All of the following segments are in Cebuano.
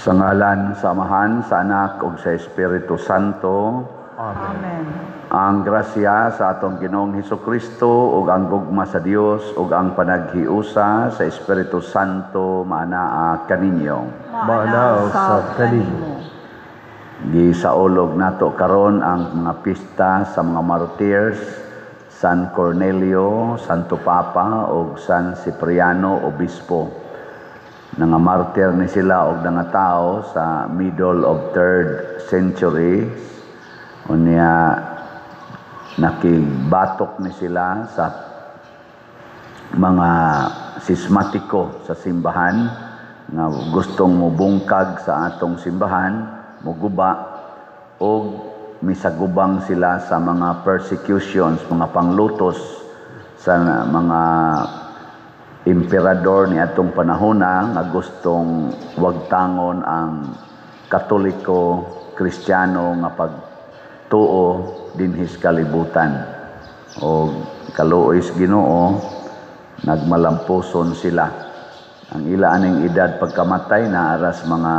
Sa ngalan sa Amahan, sa Anak ug sa Espiritu Santo. Amen. Amen. Ang grasya sa atong Ginoong Hesukristo ug ang gugma sa Dios ug ang panaghiusa sa Espiritu Santo maanaa kaninyo. Maanaa usab kanimo. Gisaulog nato karon ang mga pista sa mga martyrs San Cornelio, Santo Papa ug San Cipriano Obispo. Nga martyr ni sila og nangatao sa middle of third century. Unya nakigbatok ni sila sa mga sismatiko sa simbahan nga gustong mubungkag sa atong simbahan, muguba og misagubang sila sa mga persecutions, mga panglutos sa mga emperador ni atong panahona nga gustong wagtangon ang Katoliko Kristiyano nga pagtuo dinhis kalibutan. O kaluoy sa Ginoo, nagmalampuson sila. Ang ila aning edad pagkamatay na aras mga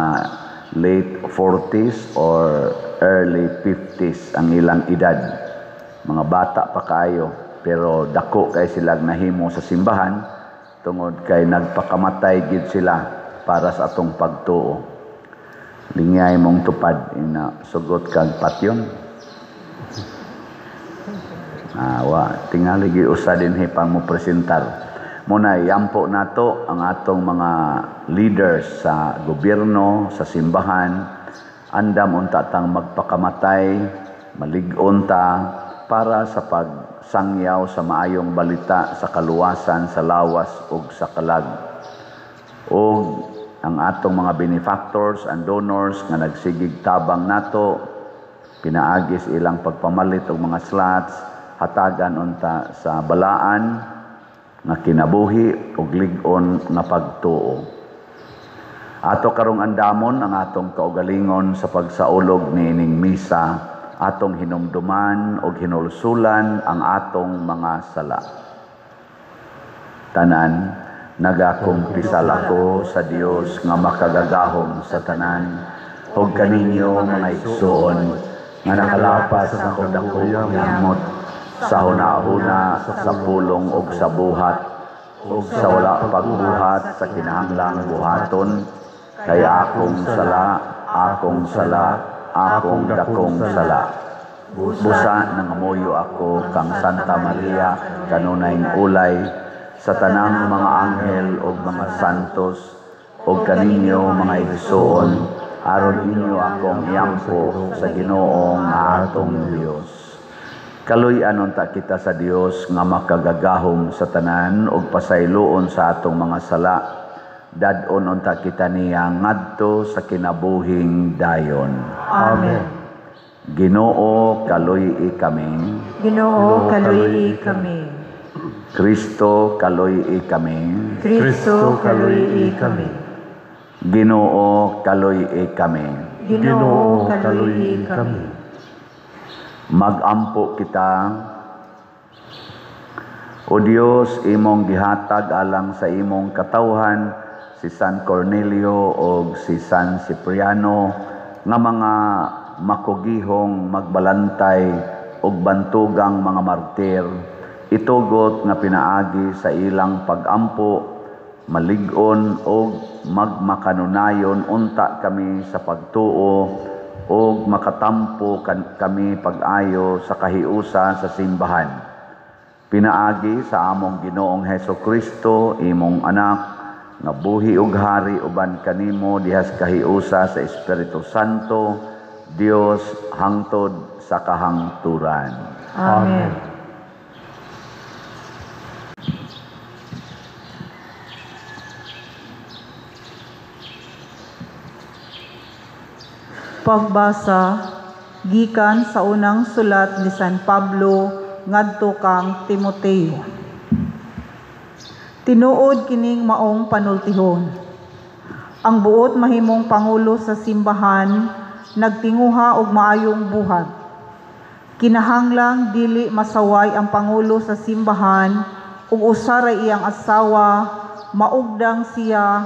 late 40s or early 50s ang ilang edad. Mga bata pa kayo, pero dako kay sila nahimo sa simbahan tungod kay nagpakamatay gid sila para sa atong pagtuo. Lingay mong tupad ina sugot kag patyon. Wa tingali gyud usa dinhi pang mo presentar. Muna yampo nato ang atong mga leaders sa gobyerno, sa simbahan, andam unta tang magpakamatay, malig-on ta para sa pagsangyaw sa maayong balita sa kaluwasan sa lawas ug sa kalag. Og ang atong mga benefactors and donors nga nagsigig tabang nato, pinaagis ilang pagpamalit og mga slots, hatagan unta sa balaan nga kinabuhi ug lig-on nga pagtuo. Ato karong andamon ang atong kaugalingon sa pagsaulog niining misa, atong hinumduman ug hinulsulan ang atong mga sala. Tanan, nagakumpisal ako sa Dios nga makagagahom sa tanan, ug kaninyo mga igsoon nga nakalapas sa akong dako nga amot sa hunahuna, sa pulong ug sa buhat, ug sa wala pagbuhat sa kinahanglang buhaton, kay akong sala, akong sala, akong dakong sala. Busa nangamuyo ako kang Santa Maria, kanunay ulay, sa tanang mga anghel ug mga santos, ug kaninyo mga igsoon, aron inyo akong iampo sa Ginoo nga atong Dios. Kaluy-an unta kita sa Dios nga makagagahom sa tanan ug pasayloon sa atong mga sala. Dad-on unta kita niya ngadto sa kinabuhing dayon. Amen. Ginoo, kaluy-i kami. Ginoo, kaluy-i kami. Kristo, kaluy-i kami. Kristo, kaluy-i kami. Ginoo, kaluy-i kami. Ginoo, kaluy-i kami. Magampo kita. O Dios, imong gihatag alang sa imong katawhan si San Cornelio og si San Cipriano nga mga makugihong magbalantay og bantugang mga martir, itugot nga pinaagi sa ilang pagampo, malig-on og magmakanunayon unta kami sa pagtuo og makatampo kami pag-ayo sa kahiusa sa simbahan. Pinaagi sa among Ginoong Heso Kristo, imong anak, nga buhi ug hari uban kanimo dihas kahiusa sa Espiritu Santo, Dios hangtod sa kahangturan. Amen. Pagbasa gikan sa unang sulat ni San Pablo ngadto kang Timoteo. Tinuod kining maong panultihon. Ang buot mahimong pangulo sa simbahan nagtinguha og maayong buhat. Kinahanglang dili masaway ang pangulo sa simbahan ug usa ra iyang asawa, maugdang siya,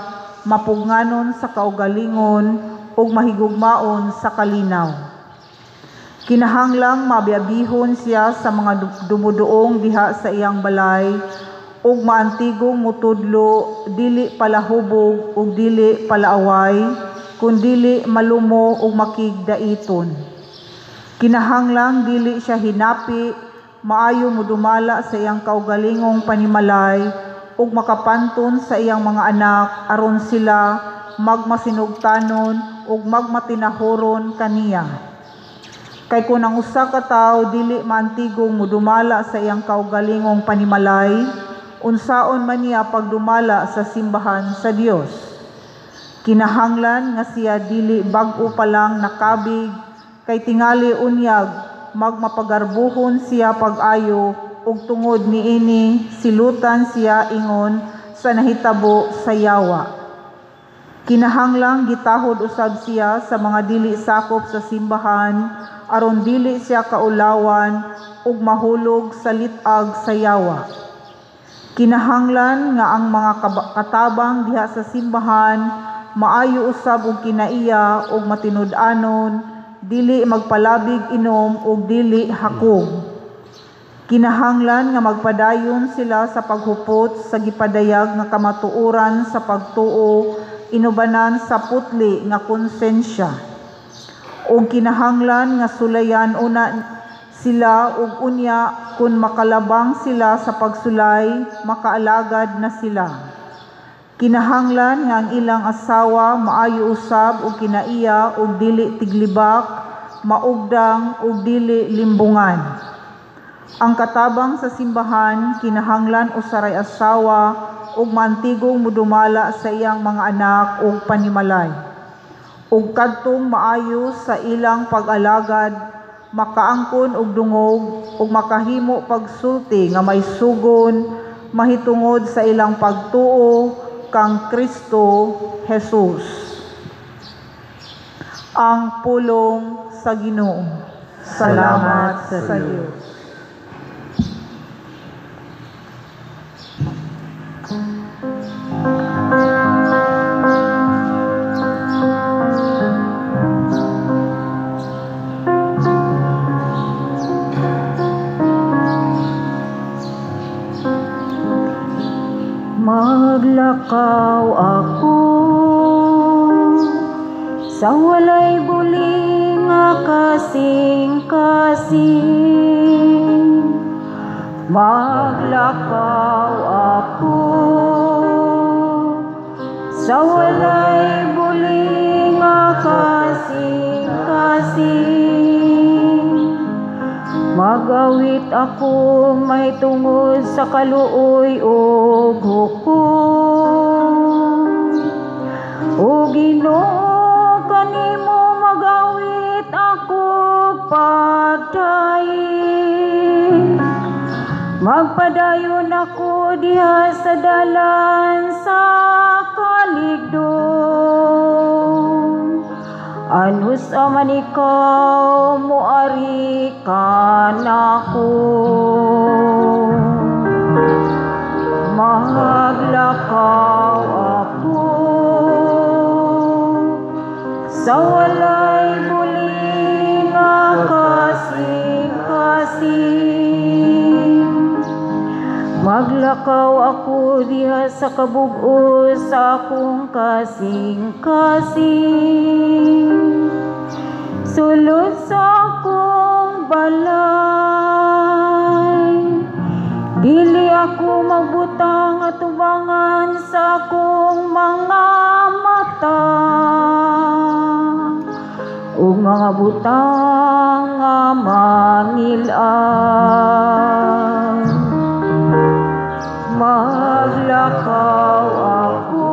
mapugnganon sa kaugalingon ug mahigugmaon sa kalinaw. Kinahanglang mabiabihon siya sa mga dumuduong diha sa iyang balay ug maantigong mutudlo, dili palahubog ug dili palaaway, kundili malumo ug makigdaiton. Kinahanglang dili siya hinapi, maayo modumala sa iyang kaugalingong panimalay ug makapanton sa iyang mga anak aron sila magmasinugtanon ug magmatinahuron kaniya. Kay kun ang usa ka tawo dili maantigong modumala sa iyang kaugalingong panimalay, unsaon man niya pagdumala sa simbahan sa Dios? Kinahanglan nga siya dili bag-o pa lang nakabig, kay tingali unyag magmapagarbuhon siya pag-ayo ug tungod niini silutan siya ingon sa nahitabo sa yawa. Kinahanglang gitahod usab siya sa mga dili sakop sa simbahan aron dili siya kaulawan ug mahulog sa lit-ag sa yawa. Kinahanglan nga ang mga katabang diha sa simbahan maayo usab og kinaiya ug matinud-anon, dili magpalabig inom ug dili hakog. Kinahanglan nga magpadayon sila sa paghupot sa gipadayag nga kamatuoran sa pagtuo inubanan sa putli nga konsensya. Ug kinahanglan nga sulayan una sila ug unya kun makalabang sila sa pagsulay, makaalagad na sila. Kinahanglan nga ang ilang asawa maayo usab og kinaiya ug dili tiglibak, maugdang ug dili limbungan. Ang katabang sa simbahan kinahanglan usaray asawa ug maantigong mudumala sa iyang mga anak ug panimalay. Ug kadtong maayo sa ilang pag-alagad, makaangkon og dungog ug makahimo pagsulti nga may sugon mahitungod sa ilang pagtuo kang Kristo Jesus. Ang pulong sa Ginoo. Salamat sa Dios. Maglakaw ako sa walay buli nga kasing-kasing. Maglakaw ako sa walay buli nga kasing-kasing. Magawit ako may tungod sa kaluoy ug hukom. O Ginoo, kanimo magawit ako pagdaig. Magpadayon ako diha sa dalan sa kaligdong. Anus man ikaw moari kanako. Maglakaw ako sa walay buli nga kasing-kasing. Maglakaw ako diha sa kabug-os sa akong kasing-kasing. Sulod sa akong balay, dili ako magbutang atubangan sa akong mga mata ug mga butang nga mangil-an. Maglakaw ako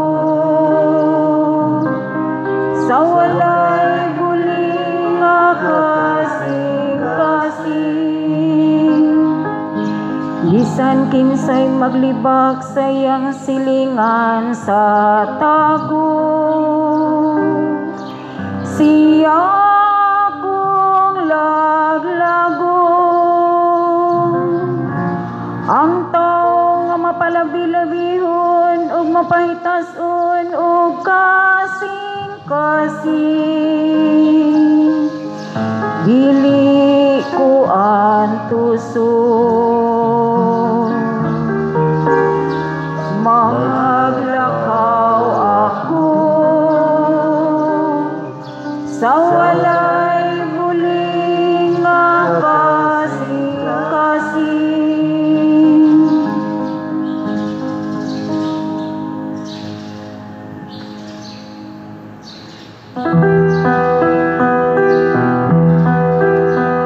sa walay buli nga kasing-kasing. Bisan kinsay maglibak sa iyang silingan sa tago, siya akong laglago. Ang tao nga mapalabi-labihon ug mapahitason og kasing-kasing. Dili ko antuson. Maglakaw ako sa walay buling nga kasing-kasing.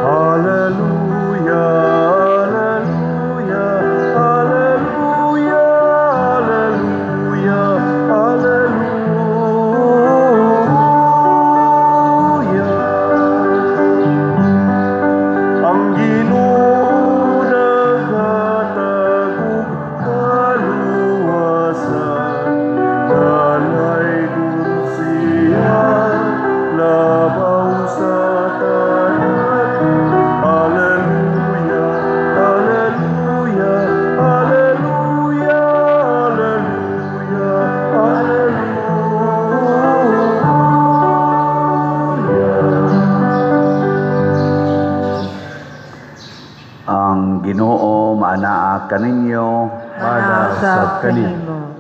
Hallelujah, hallelujah, hallelujah, hallelujah, hallelujah. Ang Ginoo naghatag og kaluwasan, nalaygon siya labaw sa tanan. Hallelujah, hallelujah, hallelujah, hallelujah, hallelujah. Ang Ginoo maanaa kaninyo. Maanaa sab kanimo.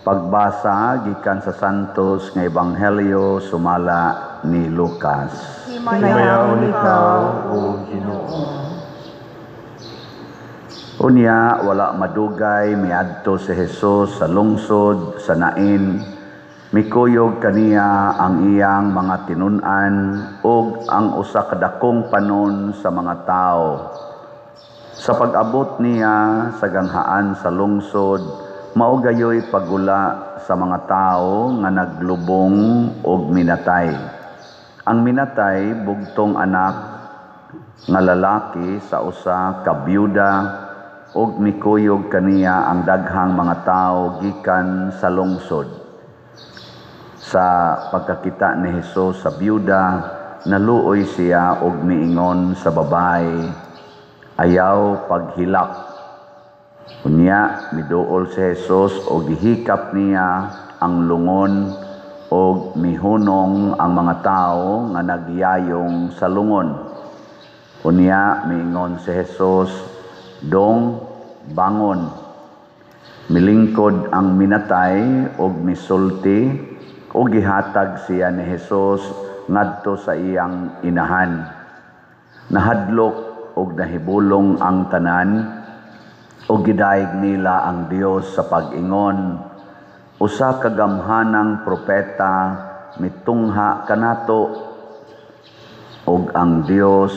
Pagbasa gikan sa Santos nga Ebanghelyo sumala ni Lucas. Himayaon ikaw, O Ginoo. Unya wala madugay miadto si Jesus sa lungsod sa Nain. Mikuyog kaniya ang iyang mga tinun-an ug ang usa ka dakong panon sa mga tawo. Sa pag-abot niya sa ganghaan sa lungsod, mao gayoy pagula sa mga tawo nga naglubong og minatay. Ang minatay bugtong anak nga lalaki sa usa ka byuda ug mikuyog kaniya ang daghang mga tawo gikan sa lungsod. Sa pagkakita ni Hesus sa byuda, naluoy siya og miingon sa babae, ayaw paghilak. Unya miduol si Hesus og gihikap niya ang lungon og mihunong ang mga tawo nga nagyayong sa lungon. Unya miingon si Hesus, dong bangon. Milingkod ang minatay og misulti og gihatag siya ni Hesus ngadto sa iyang inahan. Nahadlok og nahibulong ang tanan og gidayeg nila ang Dios sa pag-ingon, usa ka gamhanang propeta mitungha kanato og ang Dios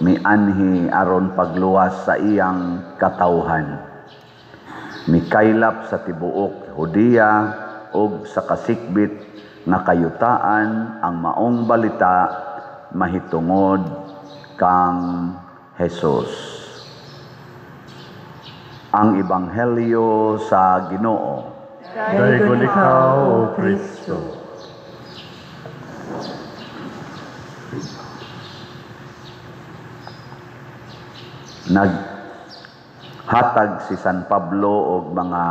mianhi aron pagluwas sa iyang katawhan. Mikaylap sa tibuok Judea og sa kasikbit nga kayutaan ang maong balita mahitungod kang Jesus. Ang Ebanghelyo sa Ginoo. Daygon ikaw, O Kristo. Naghatag si San Pablo og mga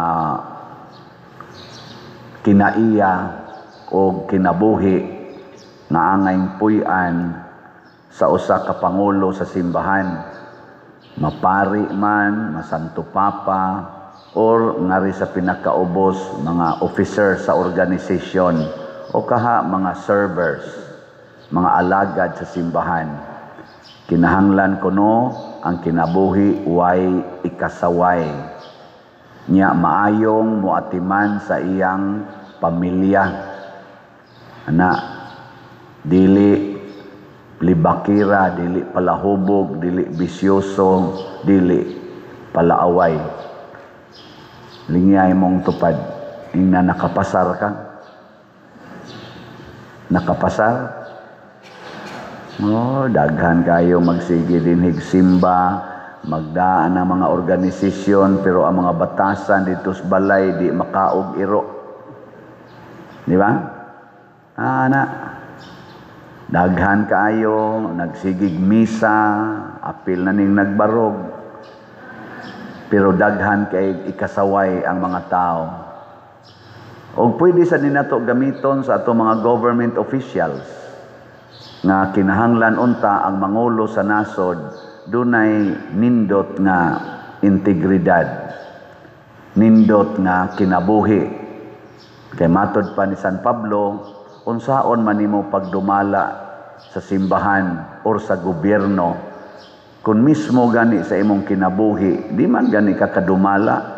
kinaiya og kinabuhi nga angayng puy-an sa usa ka pangulo sa simbahan, mapari man, masanto papa, or ngari sa pinakaubos mga officer sa organisasyon o kaha mga servers, mga alagad sa simbahan. Kinahanglan kuno ang kinabuhi way ikasaway. Nya maayong moatiman sa iyang pamilya. Ana, dili libakira, dili palahubog, dili bisyoso, dili palaaway. Lingyay mong tupad. Ingna nakapasar ka. Nakapasar? Oh, daghan kayo magsige dinhig simba, magdaan ang mga organisasyon, pero ang mga batasan dito sa balay di makaog iro. Di ba? Ana. Daghan kaayo nagsigig misa, apil na ning nagbarog. Pero daghan kay ikasaway ang mga tao. Og pwede sa ninato gamiton sa ato mga government officials nga kinahanglan unta ang mangulo sa nasod dunay nindot nga integridad, nindot nga kinabuhi. Kay matod pa ni San Pablo, unsaon man nimo pagdumala sa simbahan or sa gobyerno kung mismo gani sa imong kinabuhi di man gani ka kadumala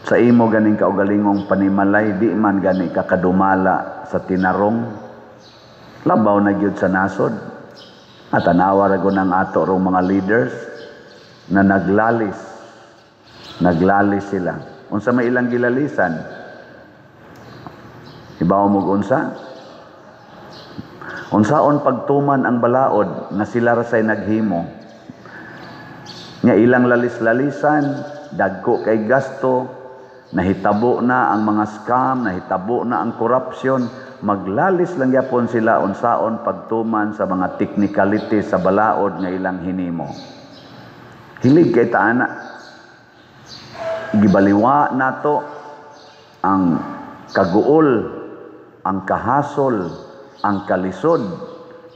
sa imo ganing kaugalingong panimalay, di man gani ka kadumala sa tinarong, labaw na gyud sa nasod. At tanawa ra gud ang ato rong mga leaders na naglalis. Naglalis sila. Unsa may ilang gilalisan? Ibaw mo unsa? Unsaon pagtuman ang balaod nga sila ra say naghimo? Nga ilang lalis-lalisan, dagko kay gasto, nahitabo na ang mga scam, nahitabo na ang corruption, maglalis lang gyapon sila unsaon pagtuman sa mga technicalities sa balaod nga ilang hinimo. Hilig kay taana. Gibaliwa nato ang kaguol, ang kahasol, ang kalisod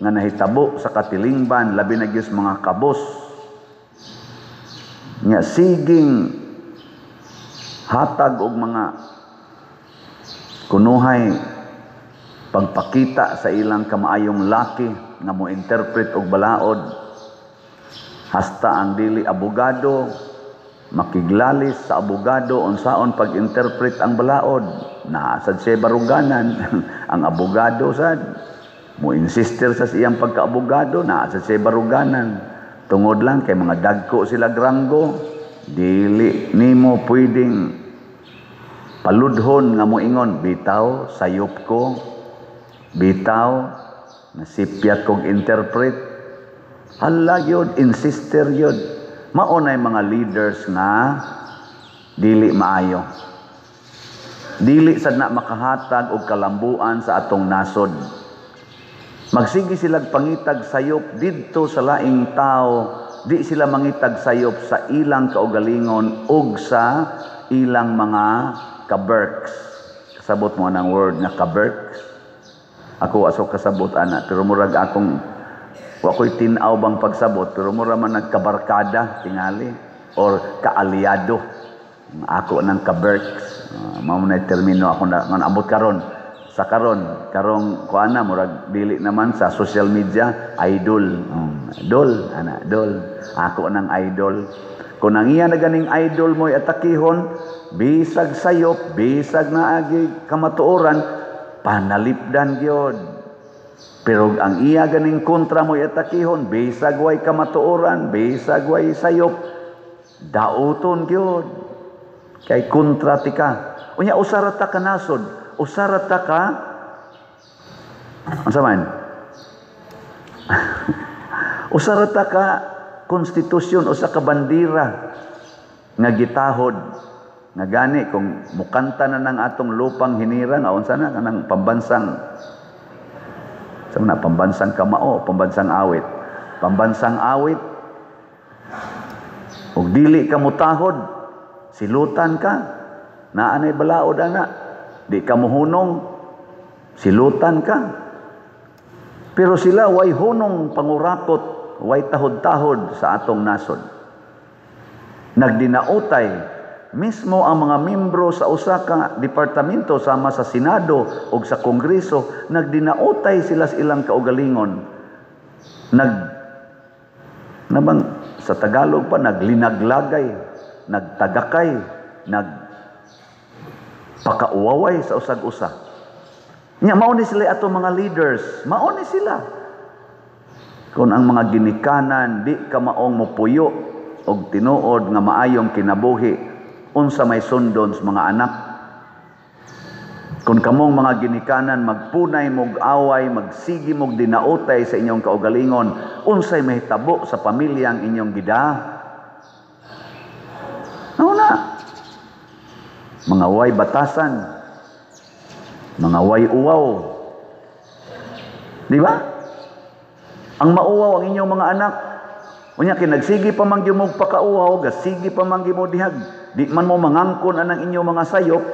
nga nahitabo sa katilingban, labi na gyud mga kabos. Nga siging hatag og mga kunuhay pagpakita sa ilang kamaayong laki nga mo interpret og balaod, hasta ang dili abogado makiglalis sa abogado unsaon pag-interpret ang balaod. Naa sad siya baruganan. Ang abogado sad mo insister sa iyang pagkaabogado, naa sad siya baruganan tungod lang kay mga dagko sila granggo. Dili nimo pwedeng paludhon nga moingon, bitaw sayop ko, bitaw nasipyat kog interpret. Hala yun, insister yun. Mao nay mga leaders nga dili maayo, dili sad na makahatag og kalambuan sa atong nasod. Magsige silag pangitag sayop didto sa laing tao, di sila mangitag sayop sa ilang kaugalingon ug sa ilang mga kaberks. Kasabot mo ang word nga kaberks? Ako aso kasabot ana, pero murag akong wa ko'y tin-aw bang pagsabot, pero mura man nagkabarkada tingali or kaalyado. Ako nang kaberks. Mao na termino ako na ngan abot karon sa karon karong kuana, murag dili naman sa social media idol. Dol ana, dol ako nang idol. Kung ang iya na ganing idol mo'y atakihon, bisag sayop, bisag naagi kamatuoran, panalipdan gyud. Pero ang iya ganing kontra mo'y atakihon, bisag way kamatuoran, bisag way sayop, dauton gyud. Kay kontra ti ka. Unya usara ta ka nasod, usara ta ka unsa man? Usara ta ka konstitusyon, usa ka bandira nga gitahod. Nga gani kung mukanta na ng atong lupang hinirang, unsa na kanang pambansang sa na pambansang kamao, pambansang awit. Pambansang awit. Ug dili ka mutahod, silutan ka. Naa nay balaod ana. Di ka muhunong, silutan ka. Pero sila way hunong pangurakot, way tahod-tahod sa atong nasod. Nagdinautay mismo ang mga membro sa usa ka departamento sama sa Senado o sa Kongreso, nagdinautay sila sa ilang kaugalingon. Nag nabang sa Tagalog pa, naglinaglagay, nagtagakay, nagpakauwaway sa usag-usa. Nya mao ni sila ato mga leaders, mao ni sila. Kung ang mga ginikanan di ka maong mopuyo og tinuod nga maayong kinabuhi, unsa may sundon sa mga anak. Kung kamong mga ginikanan magpunay mog away, magsigi mog dinautay sa inyong kaugalingon, unsay mahitabo sa pamilyang inyong gida? Ano na? Mga way batasan, mga way uwaw. Di ba? Ang mauwaw ang inyong mga anak. Unya kay nagsige pa man gyud mo pakauhaw, gasige pa man gyud mo dihag. Di man mo mangangkon anang inyo mga sayop.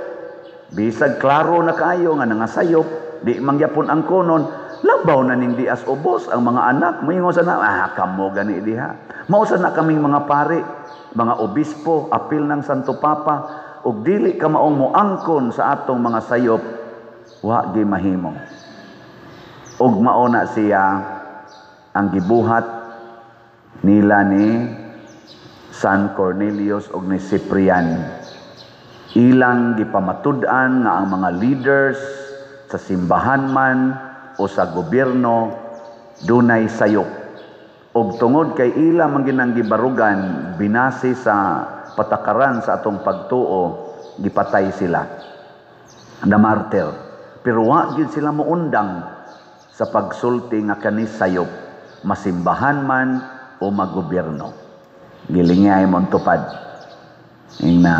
Bisag klaro na kaayo nga nangasayop, di man gyapon ang konon, labaw na ning dias ubos ang mga anak. Moingon sa na, kamo gani diha. Mao sa na kaming mga pare, mga obispo, apil ng Santo Papa, ug dili ka maong moangkon sa atong mga sayop, wa gi mahimo. Ug mao na siya ang gibuhat nila ni San Cornelius ug ni Cyprian. Ilang gipamatud-an nga ang mga leaders sa simbahan man o sa gobyerno dunay sayop. Og tungod kay ila man ginang gibarugan binase sa patakaran sa atong pagtuo, gipatay sila. Na martyr. Pero wa gyud sila moundang sa pagsulti nga kani sayop, masimbahan man o magobyerno. Gilingay mo ang tupad. Ingna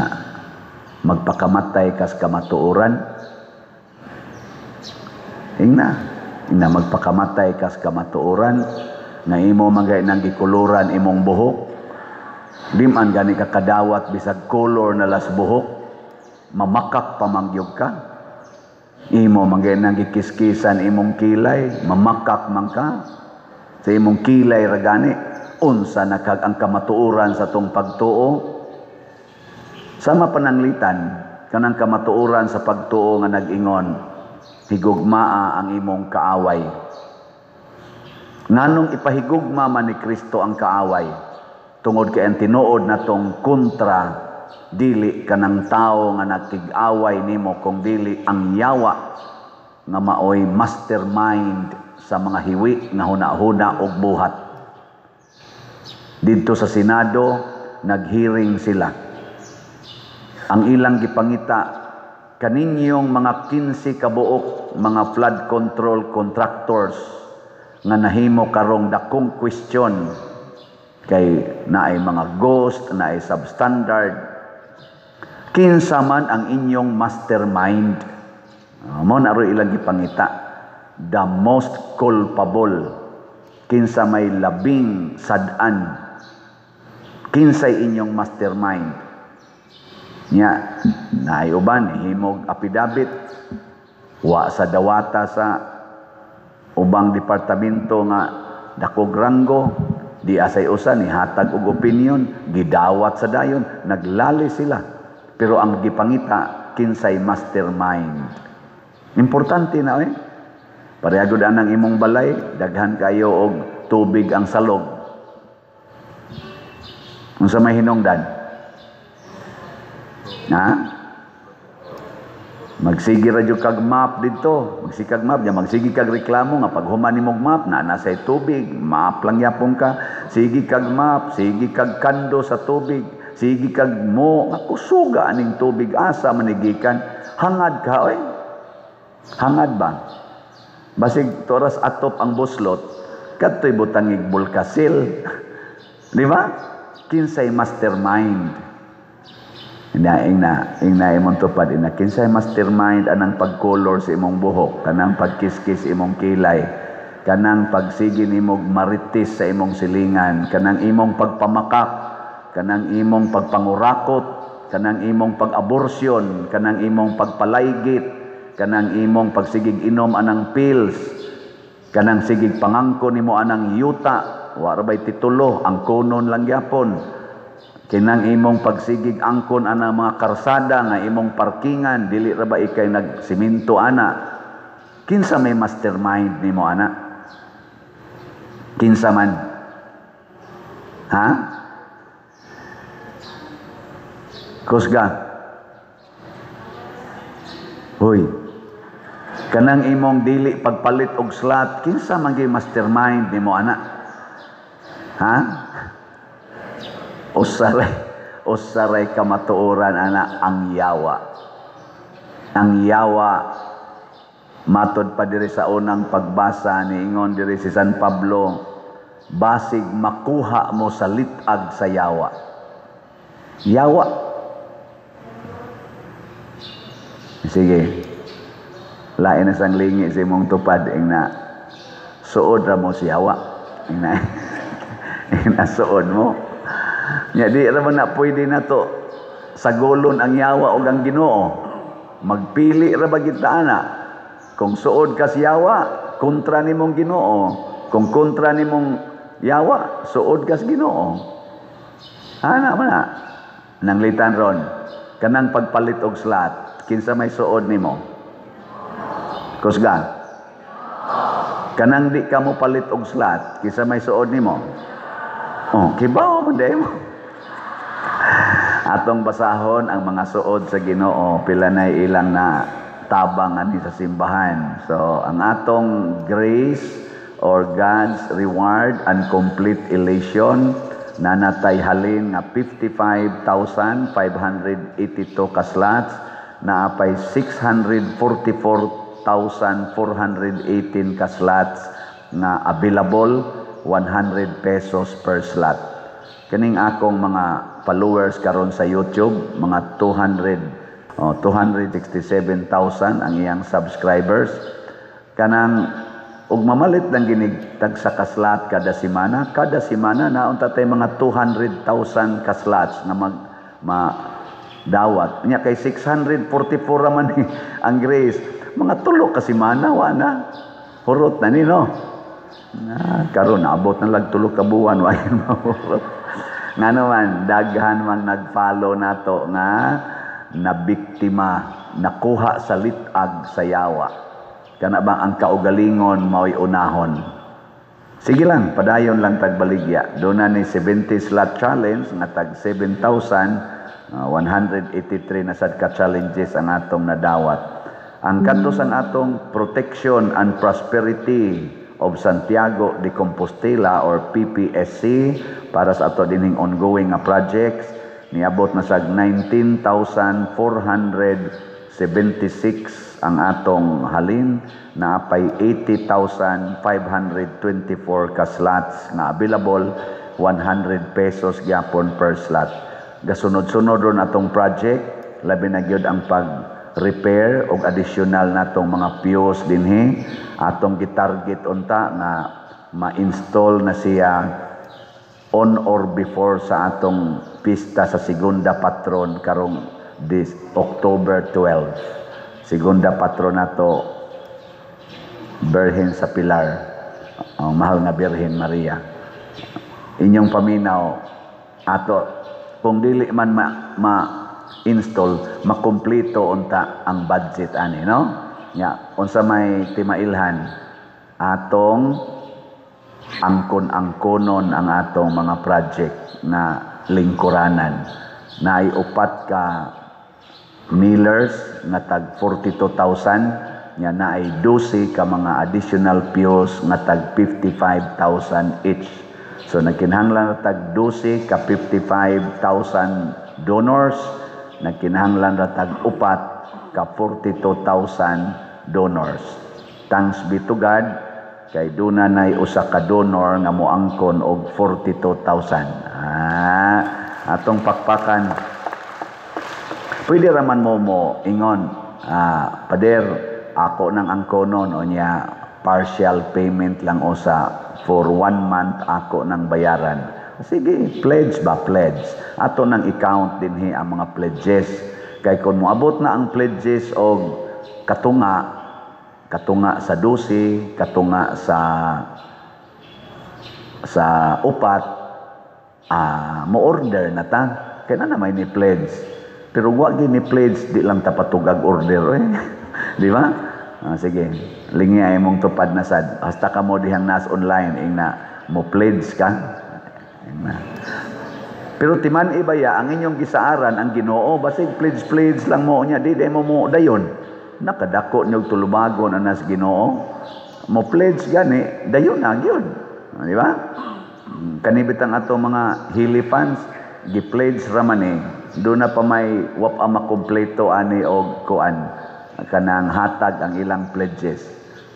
magpakamatay kas kamatuoran. Ingna, ingna magpakamatay kas kamatuoran nga imo magay nang gikuluran imong buhok. Di man gani ka kadawat bisag color na las buhok, mamakak pa mangyog ka. Imo manggay nang gikiskisan imong kilay, mamakak man ka. Sa imong kilay ra gani, unsa na kag ang kamatuoran sa tong pagtuo. Sama pananglitan kanang kamatuoran sa pagtuo nga nag-ingon, higugmaa ang imong kaaway. Nganong ipahigugma man ni Kristo ang kaaway? Tungod kay ang tinuod natong kontra dili kanang tawo nga nagkig-away nimo, kung dili ang yawa nga maoy mastermind sa mga hiwi nga huna-huna og buhat. Didto sa Senado naghearing sila. Ang ilang gipangita kaninyong mga 15 kabuok mga flood control contractors nga nahimo karong dakong question kay naay mga ghost, naay substandard. Kinsa man ang inyong mastermind? Mo na ro ilang gipangita, the most culpable, kinsa may labing sad-an, kinsay inyong mastermind. Nya naay uban himog affidavit, wa sa dawata sa ubang departamento nga dakog ranggo, di asay usa ni hatag og opinion, gidawat sa dayon, naglali sila. Pero ang gipangita kinsay mastermind. Importante na eh. Pareha gud anang imong balay, daghan kayo og tubig ang salog. Unsa may hinungdan? Ha? Magsige ra jud kag map didto, magsikag map, nya magsige kag reklamo nga pag human nimog map na nasa tubig, map lang yapon ka, sige kag map, sige kag kando sa tubig, sige kag mo, nga kusuga aning tubig asa manigikan, hangad ka oy. Hangad ba? Basig toras atop ang buslot, kadtoy butangig bulkasil. Di ba? Kinsay mastermind. Ina imong tupad ina kinsay mastermind anang pagkolor sa imong buhok, kanang pagkiskis imong kilay, kanang pagsige nimog marites sa imong silingan, kanang imong pagpamakak, kanang imong pagpangurakot, kanang imong pag-aborsyon, kanang imong pagpalaygit, kanang imong pagsigig inom anang pills, kanang sigig pangangko nimo anang yuta, wa ra bay titulo, ang konon lang gyapon. Kinang imong pagsigig angkon ana mga karsada nga imong parkingan, dili ra ba ikay nagsiminto ana? Kinsa may mastermind nimo ana? Kinsa man? Ha? Kusga. Hoy. Kanang imong dili pagpalit og slot, kinsa man gyud mastermind nimo ana? Ha? Usaray kamatuoran ana ang yawa. Ang yawa matod pa diri sa unang pagbasa niingon diri si San Pablo, basig makuha mo sa litag sa yawa. Yawa. Sige. Lain na sang lingi sa imong tupad ingna suod ra mo si yawa. Ingna. Nasuod mo. Nya di ra man na pwede na to sagolon ang yawa og ang Ginoo. Magpili ra ba kita ana? Kung suod ka sa yawa, kontra nimong Ginoo. Kung kontra nimong yawa, suod ka sa Ginoo. Ana man na. Nanglitan ron, kanang pagpalit og slot, kinsa may suod nimo? Kusgan. Kanang di ka mo palit og slot, kinsa may suod nimo? Oh, kibaw man day mo. Atong basahon ang mga suod sa Ginoo, pila na ilang na tabang ani sa simbahan. So, ang atong grace or God's reward and complete elation, nanatay halin nga 55,582 ka slots, naapay 644,418 ka slots nga available, 100 pesos per slot. Kaning akong mga followers karon sa YouTube, mga 200 oh, 267,000 ang iyang subscribers. Kanang ug mamalit lang ginig tagsa ka slot kada semana naunta tay mga 200,000 ka slots nga mag ma dawat. Nya kay 644 ra man ni ang grace. Mga 3 ka semana wa na. Hurot na ni, no. Na karon naabot na lag 3 ka buwan wa mahurot. Ngano man daghan man nag-follow nato nga nabiktima, nakuha sa litag sa yawa. Kana ba ang kaugalingon mao'y unahon? Sige lang, padayon lang tagbaligya. Doon na ni 70 slot challenge nga tag 7,183 na sad ka challenges ang atong nadawat. Ang kadto sa atong Protection and Prosperity of Santiago de Compostela or PPSC para sa ato dinhing ongoing nga projects, niabot na sag 19,476 ang atong halin, naapay 80,524 ka slots nga available, 100 pesos gyapon per slot. Gasunod-sunod ron atong project, labi na gyud ang pag-repair og additional natong mga pews dinhi. Atong gitarget unta nga ma-install na siya on or before sa atong pista sa Segunda Patron karong this October 12. Segunda Patron nato, Birhen sa Pilar, ang mahal nga Birhen Maria. Inyong paminaw ato kung dili man ma-install, makumpleto unta ang budget ani, no? Nya unsa may timailhan atong angkon-angkonon ang atong mga project na lingkuranan. Naay upat ka kneelers nga tag 42,000, nya naay 12 ka mga additional pews nga tag 55,000 each. So nagkinahanglan ra tag 12 ka 55,000 donors, nagkinahanglan ra tag upat ka 42,000 donors. Thanks be to God kay duna nay usa ka donor nga moangkon og 42,000. Atong pakpakan. Pwede raman mo mo ingon, pader, ako nang angkonon o niya partial payment lang usa for 1 month ako nang bayaran. Sige, pledge ba? Pledge. Ato nang i-count dinhi ang mga pledges. Kay kung moabot na ang pledges og katunga, katunga sa 12, katunga sa upat, mo-order na ta. Kaya na may ni pledge. Pero wa gyud ni pledge, di lang ta patugag order. Di ba? Sige, lingi ay mong tupad na sad. Hasta ka mo dihang nas online, ing na mo pledge ka. Ing na. Pero timan ibaya ang inyong gisaaran ang Ginoo, basig pledge pledge lang mo niya, di mo mo dayon. Nakadako niyog tulubagon anas Ginoo. Mo pledge gani, dayon na gyud. Di ba? Kanibit ang ato mga Hili fans, gi-pledge ra man eh. Doon na pa may wap ang makumpleto ani og kuan kanang hatag ang ilang pledges.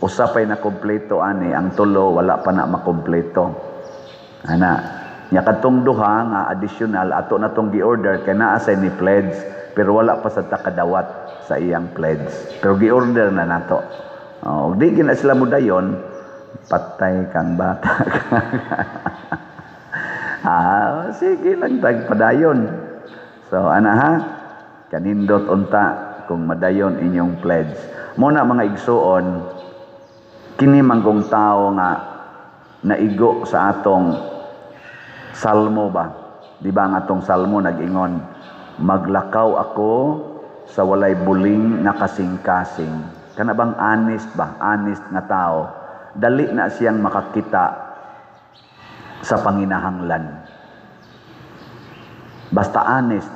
Usa pay na kumpleto ani, ang tulo wala pa na makumpleto. Ana, nya kadtong duha nga additional ato na tong gi-order kay naa say ni pledge pero wala pa sa takadawat sa iyang pledge. Pero gi-order na nato. Oh, di gina sila mo dayon, patay kang bata. Ah, sige lang tagpadayon. So ana ha, kanindot unta kung madayon inyong pledge. Muna mga igsuon, kini manggong tao nga naigo sa atong salmo ba? Di ba ang atong salmo nag-ingon, maglakaw ako sa walay buling nga kasing-kasing. Kana bang honest ba? Honest nga tao. Dali na siyang makakita sa panginahanglan. Basta honest,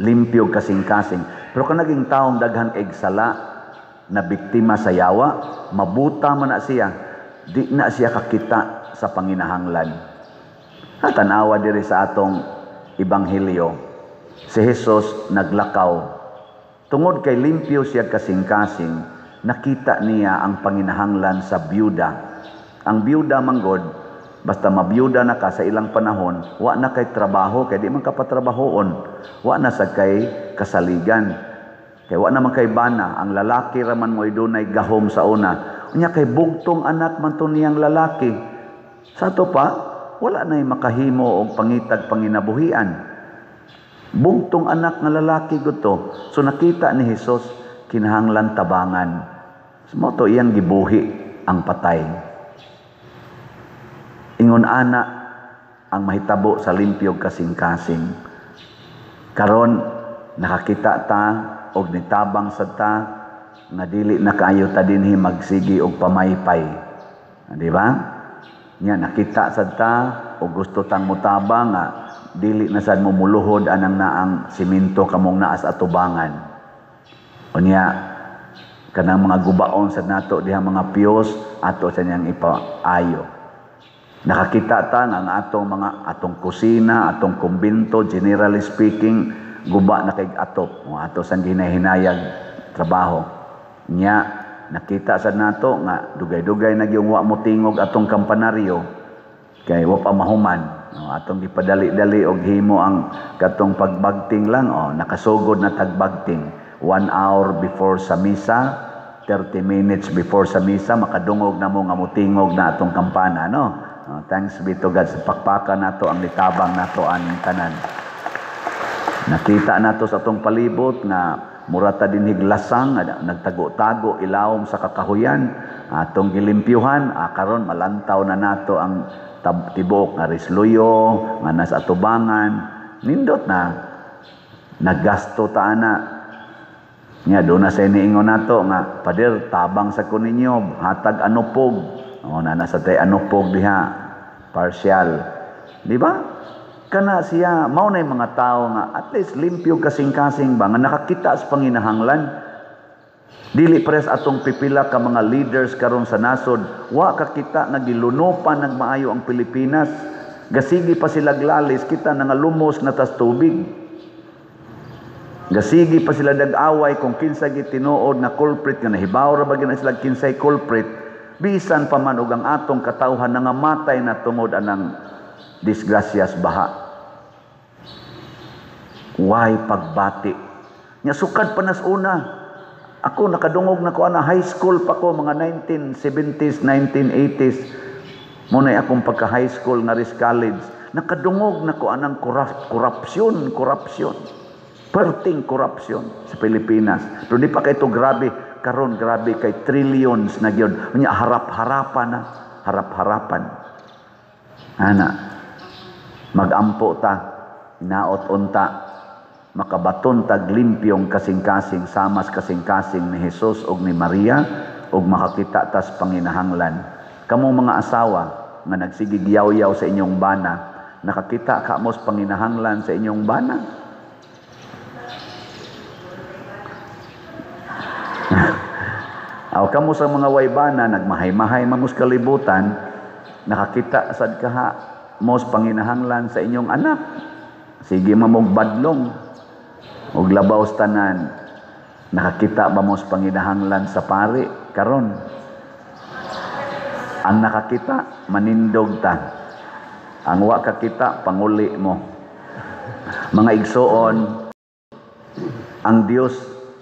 limpyo kasing-kasing. Pero kung naging taong daghan kay sala na biktima sa yawa, mabuta man na siya, di na siya kakita sa panginahanglan. At tanawa diri sa atong ebanghelyo, si Jesus naglakaw. Tungod kay limpyo siya kasing-kasing, nakita niya ang panginahanglan sa byuda. Ang byuda manggod, basta mabiyuda na ka sa ilang panahon, wa na kay trabaho, kay di man ka patrabahoon, wa na sa kay kasaligan. Kay wa na man kay bana, ang lalaki raman mo'y dunay gahom sa una. Unya kay bugtong anak man to niyang lalaki. Sa ato pa, wala na'y makahimo og pangitag panginabuhian. Bugtong anak nga lalaki gud to. So nakita ni Jesus, kinahanglan tabangan. So, mao to iyang gibuhi ang patay. Ingon ana ang mahitabo sa limpyog kasing-kasing. Karon nakakita ta og nitabang sad ta nga dili na kaayo ta dinhi magsigi og pamaypay. Di ba? Nya nakita sad ta og gusto tang motabang nga dili na sad mo muluhod anang naang simento kamong naa sa atubangan. Unya kanang mga gubaon sad nato diha mga piyos ato sa niyang ipaayo. Nakakita ta nga ang atong mga atong kusina, atong kumbinto, generally speaking, guba na kay atop. O ato sang ginahinayag trabaho. Nya nakita sad nato nga dugay-dugay na gyud wa mo tingog atong kampanaryo kay wa pa mahuman. O, atong gipadali-dali og himo ang katong pagbagting lang, o nakasugod na tagbagting 1 hour before sa misa, 30 minutes before sa misa makadungog na mo nga motingog na atong kampana, no? Oh, thanks be to God sa pakpakan nato ang litabang nato aning tanan. Nakita nato sa atong palibot nga murata dinhig lasang nagtago-tago ilawom sa kakahuyan, atong gilimpyuhan, karon malantaw na nato ang tibuok nga risluyo nga nasa atubangan. Nindot na naggasto ta ana. Nya do na sa iniingon nato nga pader tabang sa kuninyo, hatag anupog. O na nasa tay anupog diha partial. Di ba? Kana siya mao na mga tao nga at least limpyo kasing-kasing ba nga nakakita sa panginahanglan. Dili pres atong pipila ka mga leaders karon sa nasod, wa kakita nga gilunopan nagmaayo ang Pilipinas. Gasigi pa sila glalis, kita nga lumos na tas tubig. Gasigi pa sila dag-away kung kinsa gitinuod nga culprit nga nahibaw ra ba gyud sila kinsay culprit. Bisan pa man og ang atong katawhan nangamatay na tungod anang disgrasyas baha. Why pagbati? Nya sukad pa nas una. Ako nakadungog na ko ana high school pa ko mga 1970s, 1980s. Muna'y akong pagka high school nga ris college. Nakadungog na ko anang korupsyon, korupsyon. Perting korupsyon sa Pilipinas. Pero di pa kay ito grabe. Karon grabe kay trillions na gyud. Unya harap-harapan na, harap-harapan. Ana, magampo ta, inaot unta, makabaton tag limpyong kasing-kasing, samas kasing-kasing ni Jesus og ni Maria og makakita tas panginahanglan. Kamong mga asawa nga nagsigig yaw-yaw sa inyong bana, nakakita ka mos panginahanglan sa inyong bana. Aw kamo sa mga waybana nagmahay-mahay mamos kalibutan, nakakita sad kaha mos panginahanglan sa inyong anak. Sige mamog badlong og labaw sa tanan, nakakita ba mos panginahanglan sa pari karon? Ang nakakita manindog ta, ang wa kakita panguli mo. Mga igsoon, ang Dios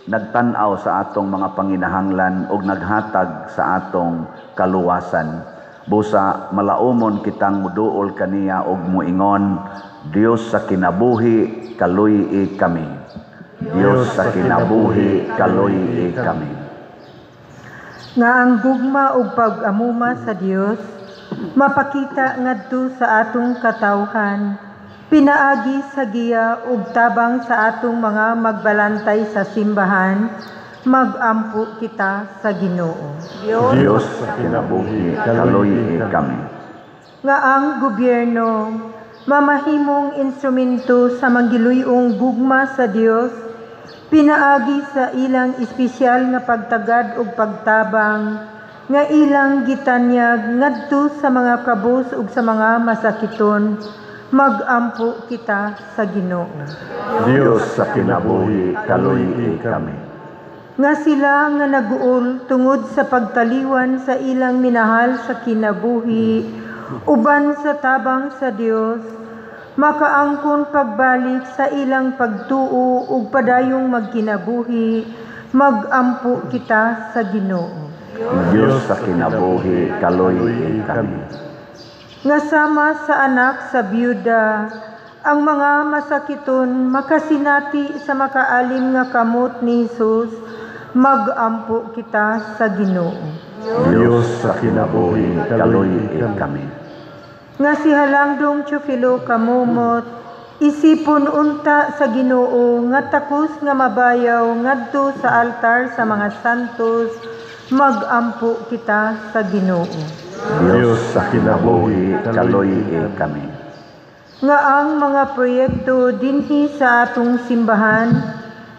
nagtan-aw sa atong mga panginahanglan og naghatag sa atong kaluwasan. Busa malaumon kitang muduol kaniya og muingon, Dios sa kinabuhi, kaluy-i kami. Dios sa kinabuhi, kaluy-i kami. Nga ang gugma ug pag-amuma sa Dios mapakita ngadto sa atong katawhan, pinaagi sa giya ug tabang sa atong mga magbalantay sa simbahan, magampo kita sa Ginoo. Dios sa kinabuhi, kaluy-i kami. Nga ang gobyerno mamahimong instrumento sa manggiluy-ong gugma sa Dios, pinaagi sa ilang espesyal nga pagtagad ug pagtabang nga ilang gitanyag ngadto sa mga kabus ug sa mga masakiton, magampo kita sa Ginoo. Dios sa kinabuhi, kaluy-i kami. Nga sila nga naguol tungod sa pagtaliwan sa ilang minahal sa kinabuhi, uban sa tabang sa Dios, makaangkon pagbalik sa ilang pagtuo ug padayong magkinabuhi, magampo kita sa Ginoo. Dios sa kinabuhi, kaluy-i kami. Nga sama sa anak sa biyuda, ang mga masakiton makasinati sa makaalim nga kamot ni Jesus, magampo kita sa Ginoo. Dios sa kinabuhi, kaluy-i kami. Nga si Halangdong Teofilo Camomot, isipon unta sa Ginoo nga takos nga mabayaw ngadto sa altar sa mga santos, magampo kita sa Ginoo. Dios sa kinabuhi, kaluy-i kami. Nga ang mga proyekto dinhi sa atong simbahan,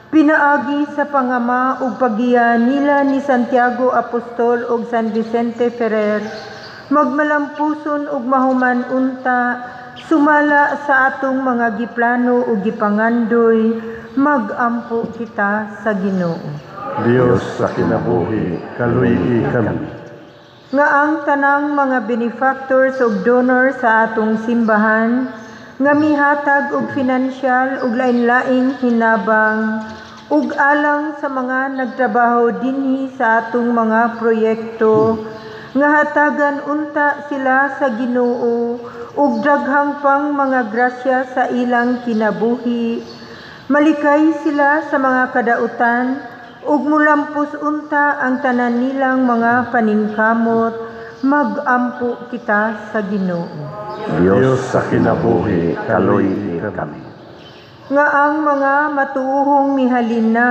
pinaagi sa pangama ug paggiya nila ni Santiago Apostol ug San Vicente Ferrer, magmalampuson ug mahuman unta sumala sa atong mga giplano ug gipangandoy, magampo kita sa Ginoo. Dios sa kinabuhi, kaluy-i kami. Nga ang tanang mga benefactors ug donors sa atong simbahan, nga mihatag og finansyal ug lain-laing hinabang ug alang sa mga nagtrabaho dinhi sa atong mga proyekto, nga hatagan unta sila sa Ginoo ug daghang pang mga grasya sa ilang kinabuhi, malikay sila sa mga kadautan ug mulampos unta ang tanan nilang mga paningkamot, magampo kita sa Ginoo. Dios sa kinabuhi, kaluy-i kami. Nga ang mga matuohong mihalin na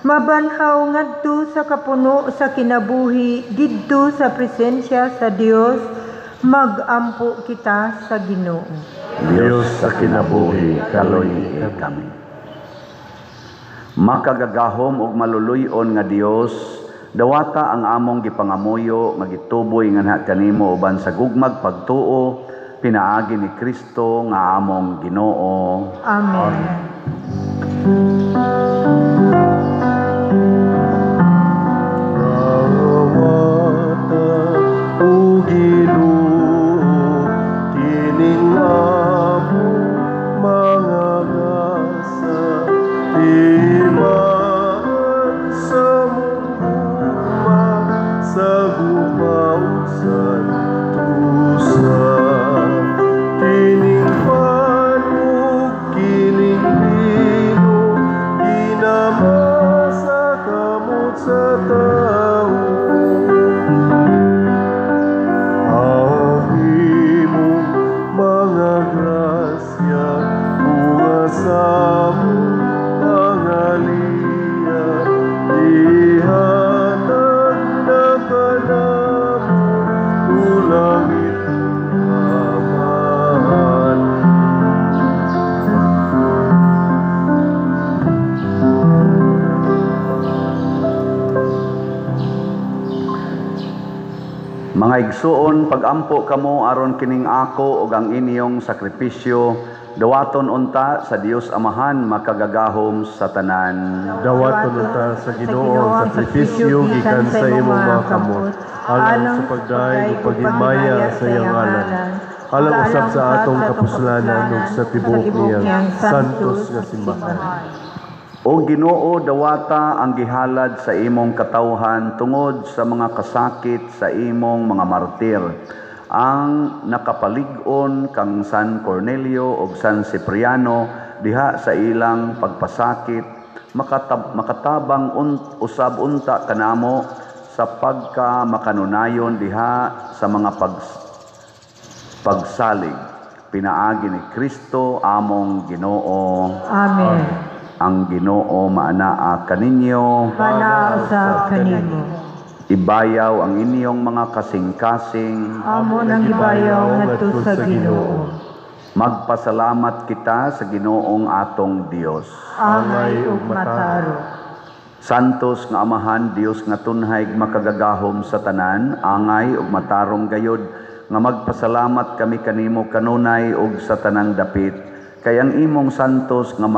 mabanhaw ngadto sa kapuno sa kinabuhi didto sa presensya sa Dios, magampo kita sa Ginoo. Dios sa kinabuhi, kaluy-i kami. Makagagahom ug maluluy-on nga Dios, dawata ang among gipangamuyo nga gituboy nganha kanimo uban sa gugmag pagtuo, pinaagi ni Kristo nga among Ginoo. Amen. Dawata o Ginoo, kining among mga gasa, timaan sa mong gugma, sa gugma ug santusa. Kining pan ug kining bino, ginamasa kamot sa tao. Ang imong mga grasya, bunga sa among mga liya, ihatag na kanamo, ulangit Amahan. Mga igsuon, pagampo kamo aron kining ako ug ang inyong sakripisyo, dawaton unta sa Dios Amahan makagagahom sa tanan. Dawaton unta sa Ginoo ang sakripisyo gikan sa imong mga kamot, alang sa pagdayeg ug paghimaya sa iyang ngalan, alang usab sa atong kapuslanan ug sa tibuok niyang santos nga simbahan. O Ginoo, dawata ang gihalad sa imong katawhan tungod sa mga kasakit sa imong mga martir, ang nakapalig-on kang San Cornelio ug San Cipriano diha sa ilang pagpasakit, makatabang usab unta kanamo sa pagka makanunayon diha sa mga pagsalig. Pinaagi ni Kristo among Ginoo. Amen. Ang Ginoo maanaa kaninyo, Manaa usab kanimo. Ibayaw ang inyong mga kasing-kasing. Amo nang gibayaw ngadto sa Ginoo. Magpasalamat kita sa Ginoong atong Dios. Angay ug mataro. Santos nga Amahan, Dios nga tunhay makagagahom sa tanan, angay ug matarong gayod nga magpasalamat kami kanimo kanunay ug sa tanang dapit, kay ang imong santos nga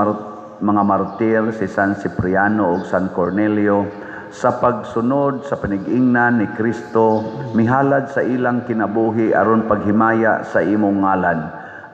mga martir si San Cipriano ug San Cornelio sa pagsunod sa panigingnan ni Kristo mihalad sa ilang kinabuhi aron paghimaya sa imong ngalan.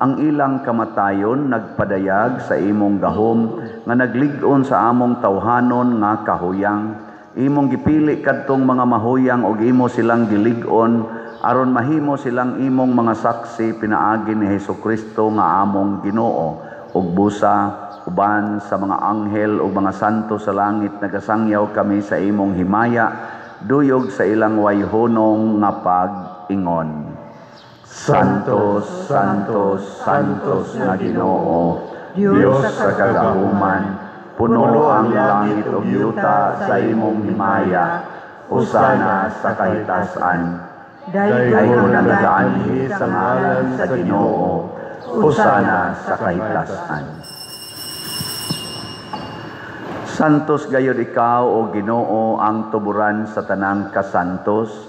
Ang ilang kamatayon nagpadayag sa imong gahom nga naglig-on sa among tawhanon nga kahuyang. Imong gipili kadtong mga mahuyang ug imo silang gilig-on aron mahimo silang imong mga saksi pinaagi ni Hesukristo nga among Ginoo. Ug busa uban sa mga anghel ug mga santo sa langit nagasangyaw kami sa imong himaya duyog sa ilang wayhonong nga pag-ingon. Santos, Santos, Santos nga Ginoo, Dios sa kagahuman, puno ang langit ug yuta sa imong himaya. Hosana sa kahitasan. Daygon nga nagaanhi sa ngalan sa Ginoo. Hosana sa kahitasan. Santos gayud ikaw, o Ginoo, ang tuburan sa tanang kasantos.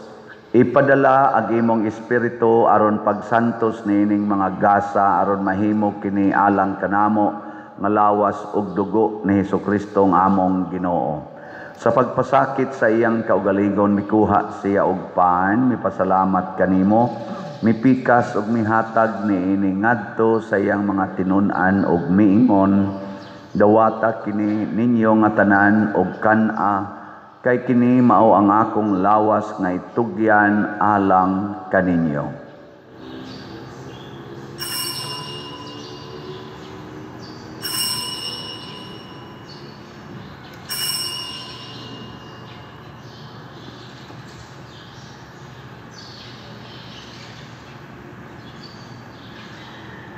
Ipadala ang imong espiritu aron pagsantos niining mga gasa aron mahimo kini alang kanamo nga lawas ug dugo ni Hesukristo ang among Ginoo. Sa pagpasakit sa iyang kaugalingon mikuha siya og pan, mipasalamat kanimo, mipikas ug mihatag niini ngadto sa iyang mga tinun-an ug miingon, dawata kini ninyo nga tanan og kan-a, kay kini mao ang akong lawas nga itugyan alang kaninyo.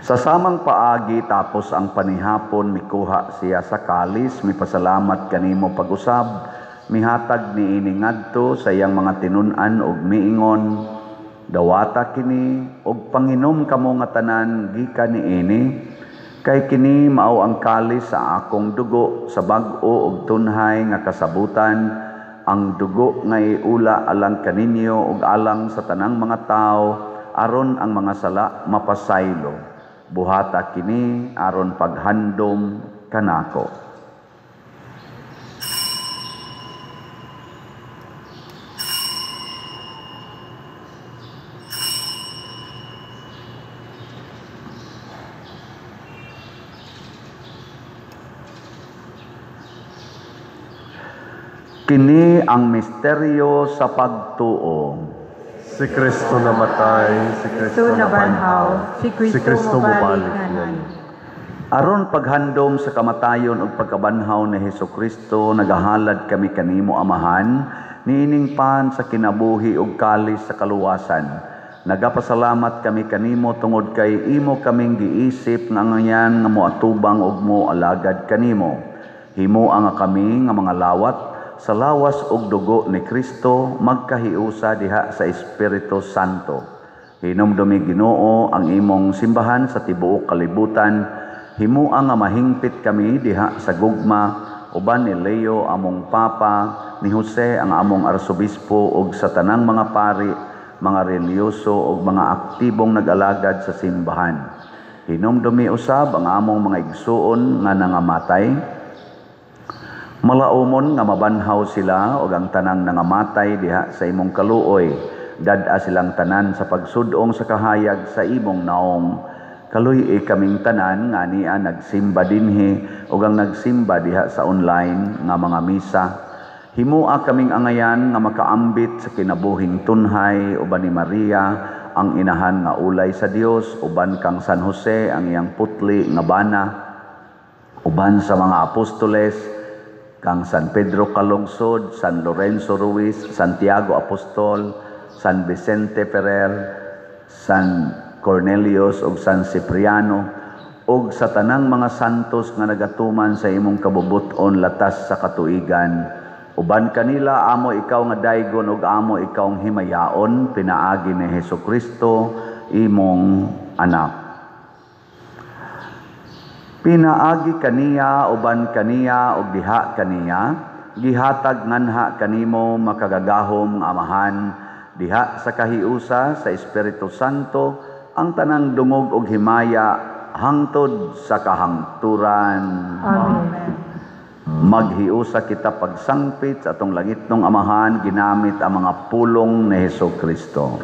Sa samang paagi tapos ang panihapon mikuha siya sa kalis, mipasalamat kanimo pag-usab, mihatag niini ngadto sa iyang mga tinun-an ug miingon, dawata kini ug panginom kamo nga tanan gikan niini, kay kini mao ang kalis sa akong dugo sa bag-o ug tunhay nga kasabutan, ang dugo nga iula alang kaninyo ug alang sa tanang mga tawo aron ang mga sala mapasaylo. Buhata kini aron paghandom kanako. Kini ang misteryo sa pagtuo. Si Kristo namatay, si Kristo nabanhaw, si Kristo mobalik ngayon. Aron paghandom sa kamatayon ug pagkabanhaw ni Hesukristo, nagahalad kami kanimo Amahan, niining pan sa kinabuhi ug kalis sa kaluwasan. Nagapasalamat kami kanimo tungod kay imo kaming giisip nga ngayan nga moatubang ug moalagad kanimo. Himoa nga kami nga mga lawat sa lawas ug dugo ni Kristo magkahiusa diha sa Espiritu Santo. Hinumdumi Ginoo ang imong simbahan sa tibuok kalibutan. Himoa nga mahingpit kami diha sa gugma uban ni Leo among Papa, ni Jose ang among arsobispo ug sa tanang mga pari, mga relihiyoso ug mga aktibong nag-alagad sa simbahan. Hinumdumi usab ang among mga igsuon nga nangamatay. Malaumon nga mabanhaw sila og ang tanang nangamatay diha sa imong kaluoy. Dad-a silang tanan sa pagsudong sa kahayag sa imong naong. Kaluy-i kaming tanan nga ania nagsimba dinhi ug ang nagsimba diha sa online nga mga misa. Himua kaming angayan nga makaambit sa kinabuhing tunhay uban ni Maria ang inahan nga ulay sa Dios, uban kang San Jose ang iyang putli nga bana, uban sa mga apostoles kang San Pedro Calungsod, San Lorenzo Ruiz, Santiago Apostol, San Vicente Ferrer, San Cornelius ug San Cipriano, ug sa tanang mga santos nga nagatuman sa imong kabubut-on latas sa katuigan. Uban kanila amo ikaw nga daygon ug amo ikaw ang himayaon pinaagi ni Hesukristo imong anak. Pinaagi kaniya, uban kaniya ug diha kaniya, gihatag nganha kanimo makagagahom nga Amahan diha sa kahiusa sa Espiritu Santo ang tanang dungog ug himaya hangtod sa kahangturan. Amen. Maghiusa kita pagsangpit sa atong langitnong Amahan ginamit ang mga pulong ni Hesukristo.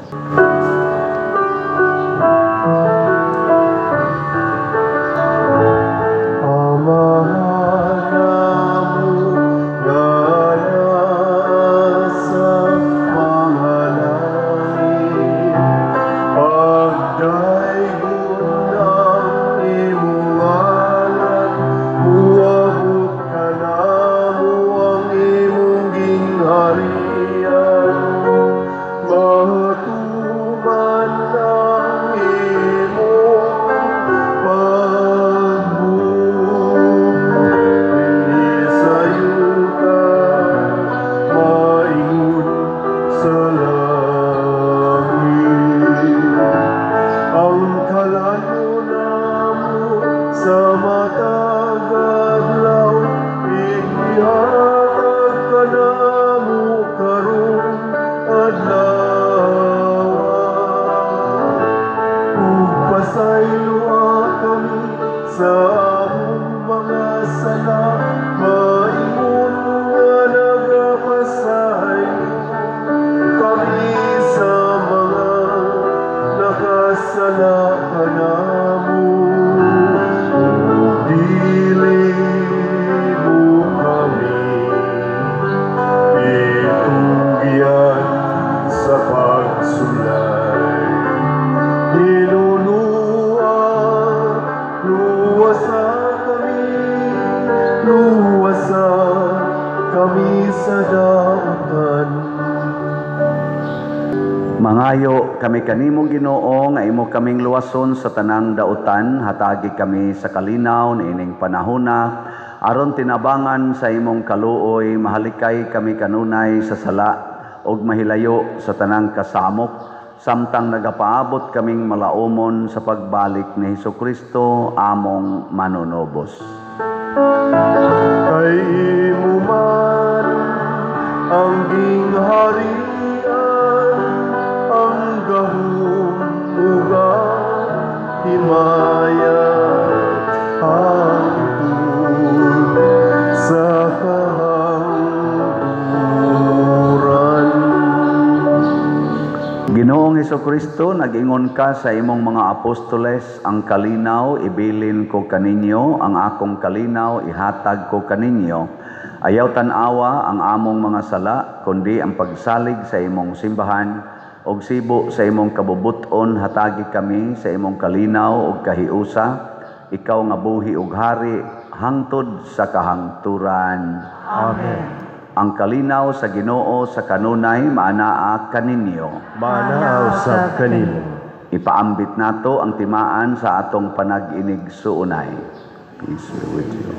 Mangayo kami kanimo Ginoo nga imo kaming luwason sa tanang dautan, hatagi kami sa kalinaw niining panahona aron tinabangan sa imong kaluoy, mahalikay kami kanunay sa sala ug mahilayo sa tanang kasamok, samtang nagapaabot kaming malaumon sa pagbalik ni Hesukristo among manunubos. Kay imo man ang gingharian, ang gahom ug ang himaya, hangtod sa kahangturan. Ginoong Hesukristo, nag-ingon ka sa imong mga apostoles, ang kalinaw ibilin ko kaninyo, ang akong kalinaw ihatag ko kaninyo. Ayaw tan-awa ang among mga sala, kundi ang pagsalig sa imong simbahan, og sibo sa imong kabubut-on, hatagi kami sa imong kalinaw og kahiusa, ikaw nga buhi og hari hangtod sa kahangturan. Amen. Ang kalinaw sa Ginoo sa kanunay maanaa kaninyo. Maanaa usab kanimo. Ipaambit nato ang timaan sa atong panag-inig suunay. Peace be with you.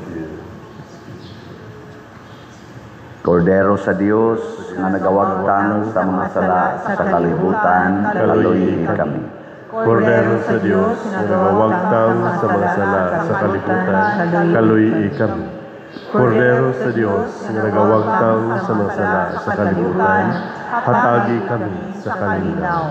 Kordero sa Dios nga nagawagtang sa mga sala sa kalibutan, kaluy-i kami. Kordero sa Dios nga nagawagtang sa mga sala sa kalibutan, kaluy-i kami. Kordero sa Dios nga nagawagtang sa mga sala sa kalibutan, hatagi kami sa kalinaw.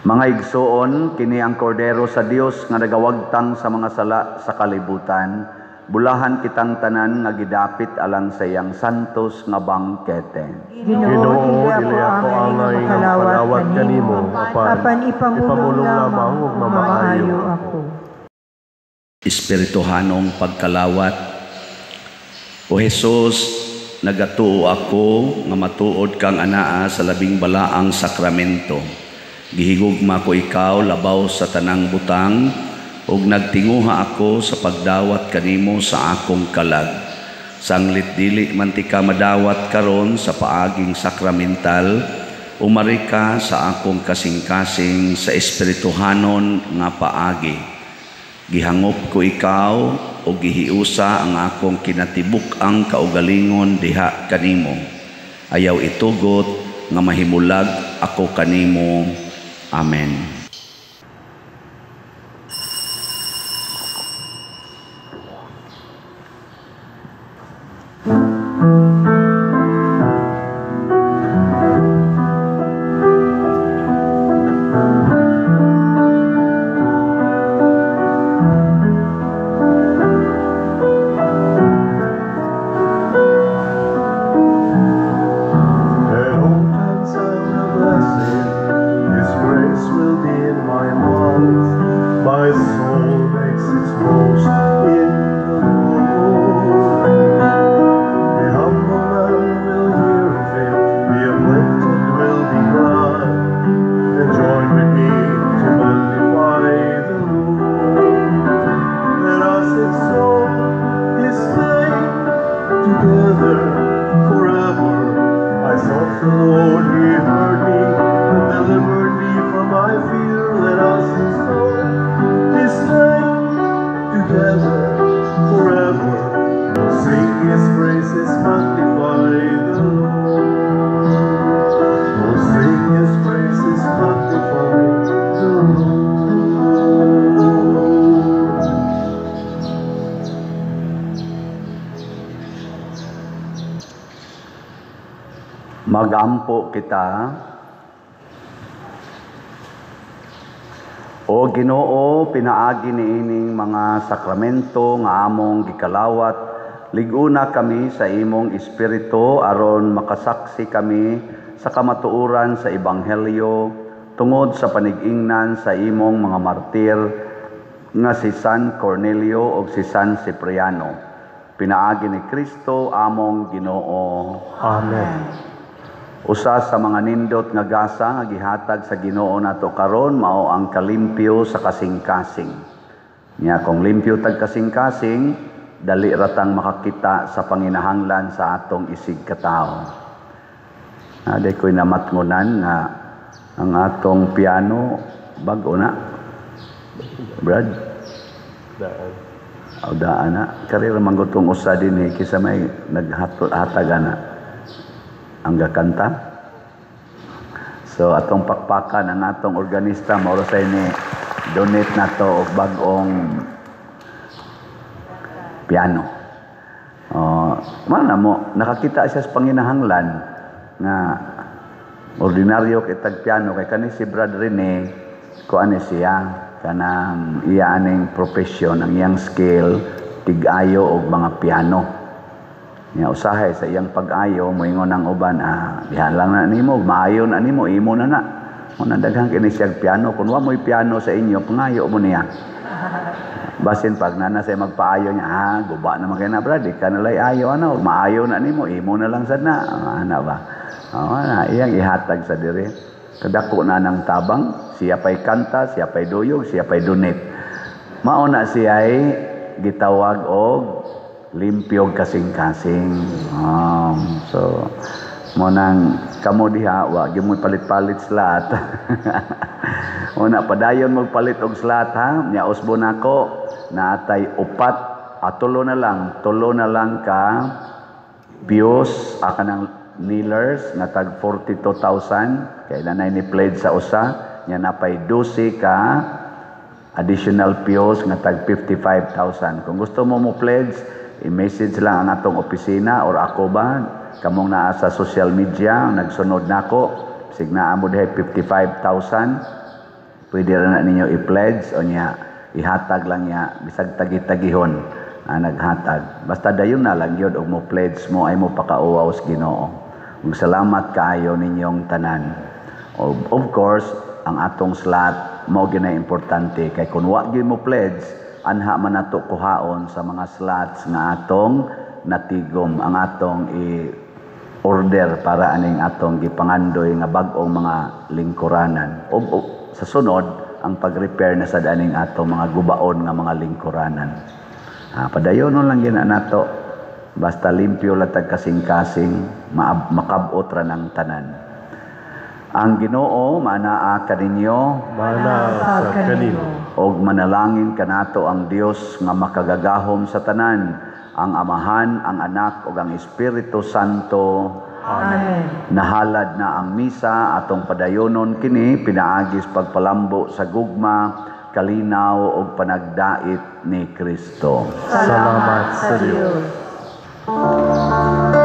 Mga igsoon, kini ang kordero sa Dios nga nagawagtang sa mga sala sa kalibutan. Bulahan kitang tanan nga gidapit alang sa iyang santos nga bangkete. Ginoo, dili ako angay nga makalawat kanimo, apan ipamulong lamang ug mamaayo ako. Espirituhanong pagkalawat. O Hesus, nagatuo ako nga matuod kang anaa sa labing balaang sakramento. Gihigugma ko ikaw labaw sa tanang butang, ug nagtinguha ako sa pagdawat kanimo sa akong kalag. Sanglit dili man ti ka madawat karon sa paaging sakramental, umari ka sa akong kasing-kasing sa espirituhanon nga paagi. Gihangop ko ikaw o gihiusa ang akong kinatibuk-ang kaugalingon diha kanimo. Ayaw itugot nga mahimulag ako kanimo. Amen. Magampo kita. O Ginoo, pinaagi niining mga sakramento nga among gikalawat, liguna kami sa imong espiritu aron makasaksi kami sa kamatuoran sa ebanghelyo tungod sa panigingnan sa imong mga martir nga si San Cornelio ug si San Cipriano. Pinaagi ni Kristo among Ginoo. Amen. Usa sa mga nindot nga gasa nga gihatag sa Ginoo nato karon mao ang kalimpyo sa kasing-kasing. Nya kung limpyo tag kasing-kasing, dali ratang makakita sa panginahanglan sa atong isig katawo. Aday ko'y namatngunan nga ang atong piano bag-o na. Brad? Daan. O daan na. Karira manggutong usa din eh, kisa may naghatag na ang gakanta. So atong pakpakan ang atong organista mao ra say ni donate nato og bag-ong piano. Mana mo nakakita siya sa panginahanglan nga ordinaryo kay tag piano kay kani si Brad Rene kuan ni siya kanang iya aning profession ang iyang skill tig-ayo og mga piano. Nya usahay sa iyang pag-ayo moingon ang uban, diha lang na nimo, maayo na nimo, imo na na. Muna daghan kini siyang piano, kun wa mo'y piano sa inyo, pangayo mo niya. Basin pag nana say magpaayo niya, guba naman kay na brad, di ka nalay ayo ano, maayo na nimo, imo na lang sad na. Ana ba? Na iyang ihatag sa diri. Kadako na nang tabang, siya pay kanta, siya pay duyog, siya pay donate. Mao na siya ay gitawag og limpyo kasing-kasing. So mo nang kamo diha wa gyud mo palit-palit slot. Una padayon magpalit og slot ha. Nya usbo nako naatay upat, tulo na lang ka pios kanang kneelers nga tag 42,000 kay nanay ni pledge sa usa nya napay 12 ka additional pios nga tag 55,000. Kung gusto mo mo pledge, i-message lang ang atong opisina or ako ba kamong naa sa social media nagsunod nako signaa mo diha 55,000 pwede ra na ninyo i-pledge o niya ihatag lang niya bisag tagi-tagihon Naghatag. Basta dayon na lang gyud og mo pledge mo ay mo pakauwaw sa Ginoo. Ug salamat kaayo ninyong tanan. Of course, ang atong slot mao gyud na importante kay kun wa gyud mo pledge, anha man nato kuhaon sa mga slots nga atong natigom, ang atong i order para aning atong gipangandoy nga bag-ong mga lingkuranan. O sa sunod, ang pag-repair na sad aning atong mga gubaon nga mga lingkuranan. Padayon lang gina nato. Basta limpyo lang tag kasing-kasing, makabot ra ng tanan. Ang Ginoo maanaa kaninyo. Maanaa sa kanimo. Og manalangin kanato ang Dios nga makagagahom sa tanan, ang Amahan, ang Anak ug ang Espiritu Santo. Amen. Nahalad na ang misa, atong padayonon kini pinaagis pagpalambo sa gugma, kalinaw ug panagdait ni Kristo. Salamat sa Dios. Thank